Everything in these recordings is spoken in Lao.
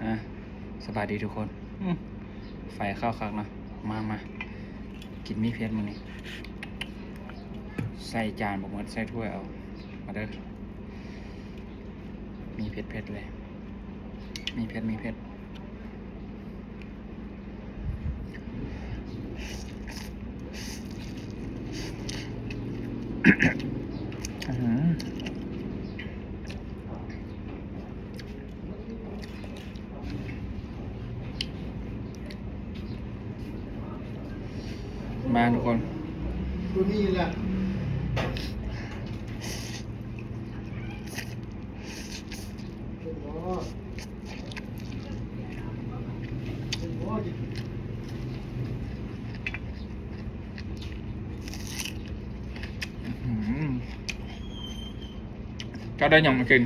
ອ່າ ສະບາຍດີທຸກຄົນ. ອືມ ໄຟເຂົ້າຄັກເນາະ. ມາ ມາ ກິນໝີ່ເຜັດມື້ນີ້. ໃສ່ຈານບໍ່ໝົດ ໃສ່ຖ້ວຍເອົາ. ມາເດີ ໝີ່ເຜັດໆເລີຍ. ໝີ່ເຜັດ ໝີ່ເຜັດ. ມາທຸກຄົນ ຕົວນີ້ແຫຼະ. ເຈົ້າໄດ້ຫຍັງມາກິນ?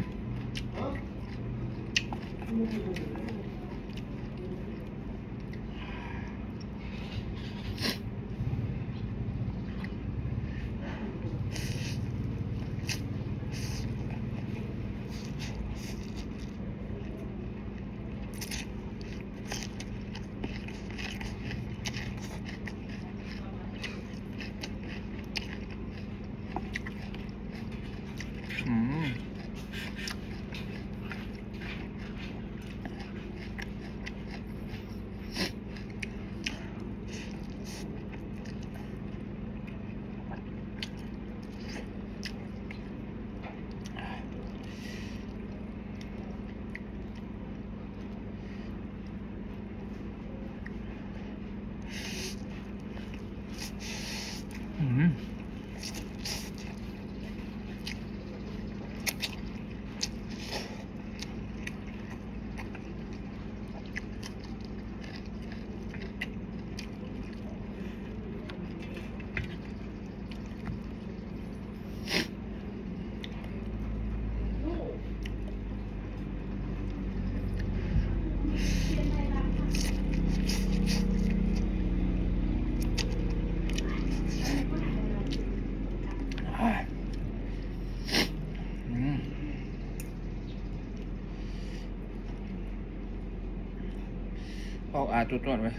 ອືມ. ອືມ. ອອກອາຕົວຕອນໄວ້.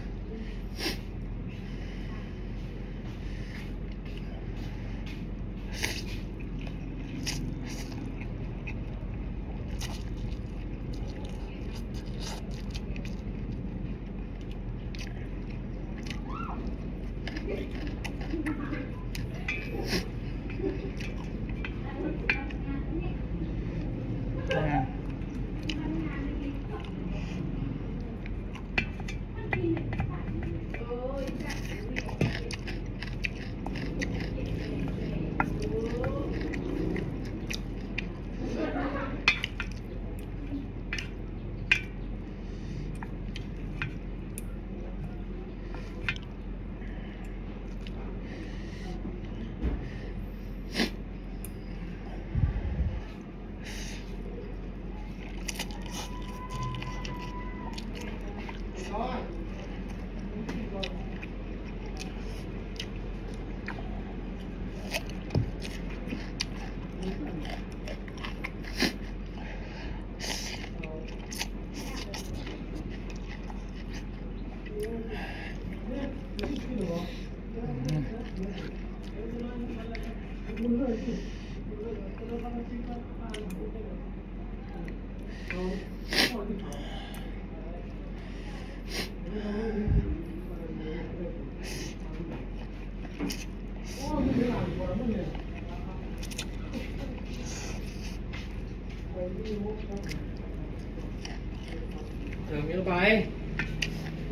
ເຕີມອີກໄປ.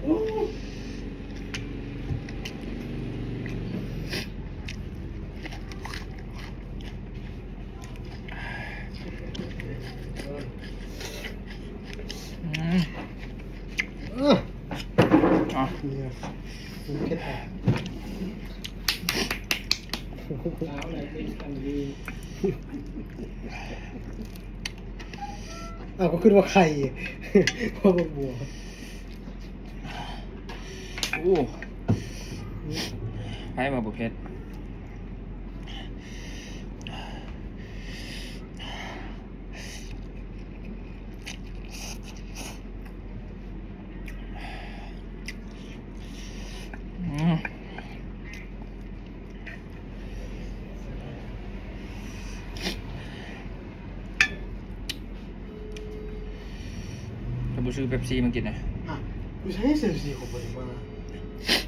ອືມ ເອີ ອ່ະ ເຜັດ ອ້າວ ກໍຄິດວ່າໄຂ່ ເພາະບັກບົວ. ໂອ້ ໃຜວ່າບໍ່ເຜັດ? ອື ບໍ່ຊື້ເປັບຊີມາກິນນະ. ອ່ະ ຢູ່ໃສເປັບຊີຂອງບໍ່ໄດ້ມາ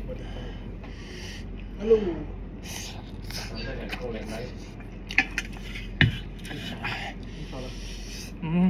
ບໍ່ໄດ້ໄປ. ຮັລໂຫຼ ອືມ.